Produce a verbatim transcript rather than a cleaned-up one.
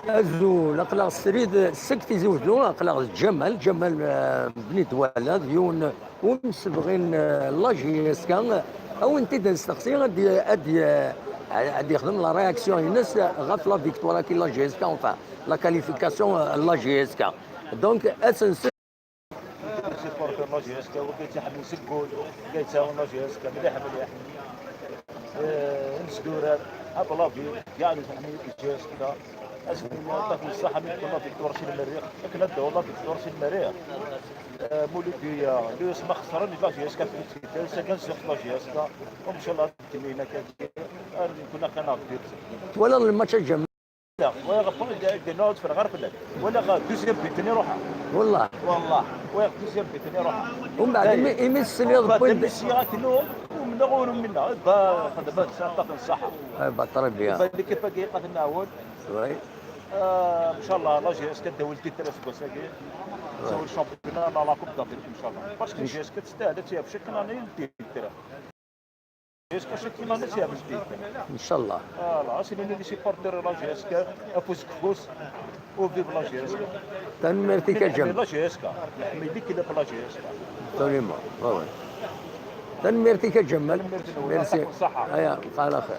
Azul, aql-aɣ srid seg Tizi Uzzu, aql-aɣ d Ǧamal, Ǧamal, eh, Bni Dwala, d yiwen umsebɣi n, eh, la J S K. A wen-t-id-nesteqsi, ad y-, ad y-, ad yexdem la réaction-ines ɣef la victoire-agi n la J S K, enfin, la qualification, eh, n la J S K. Donc, ad s-nse- Supporter la J S K, wagi yettḥemmel seg wul, wagi yettɛawan la J S K mliḥ, mliḥ. Eh, imesdurar, ablabi, yeɛni teḥmi la J S K. Azekka, yeɛṭikum ṣṣeḥḥa mi tewwim la victoire si lmerriɣ, akken ad d-tawiḍ la victoire si lmerriɣ. Eh, Mulud Yuya, Lewis ma xesren, la J S K tfuk-d, sagan ziɣ la J S K. Umcallah, ad kemmlen akka, ar nekni akken ad d-yirsen. Twalaḍ le match a Ǧamal? Walaɣ, walaɣ, d-, d-, nɛud fell-, ɣer fell-ak. Walaɣ deuxième but-nni ruḥeɣ. Wallah. Wallah, walaɣ deuxième but-nni ruḥeɣ. Umbeɛd, imi, imi tesliḍ, umbeɛd, point de- imi sliɣ akken ur umneɣ, ur umineɣ. Ba, xedmen, s aṭṭaf n ṣṣeḥḥa. Eh, ba, très bien. Ba, l'équipe-agi iqat nɛawen. Oui. Ah, ncallah, la J S K ad d-tawi le titre aseggas-agi. Ouais. Tawi le championnat, la, la Coupe d'Afrique, ncallah. Parce que J S K testahel ad tt-yaf, chaque année le titre. J S K chaque année ad tt-yaf le titre. Ncallah. Voilà, c'est les supporters de la J S K, afus deg ufus, u vive la J S K. Tanemmirt-ik a Ǧamal. La J S K, nḥemmel l'équipe la J S K. Absolument, ouais, ouais. Tanemmirt-ik a Ǧamal. Tanemmirt-nwen. Merci. Yeɛṭikum ṣṣeḥḥa. Aya, bqa ɛla xir.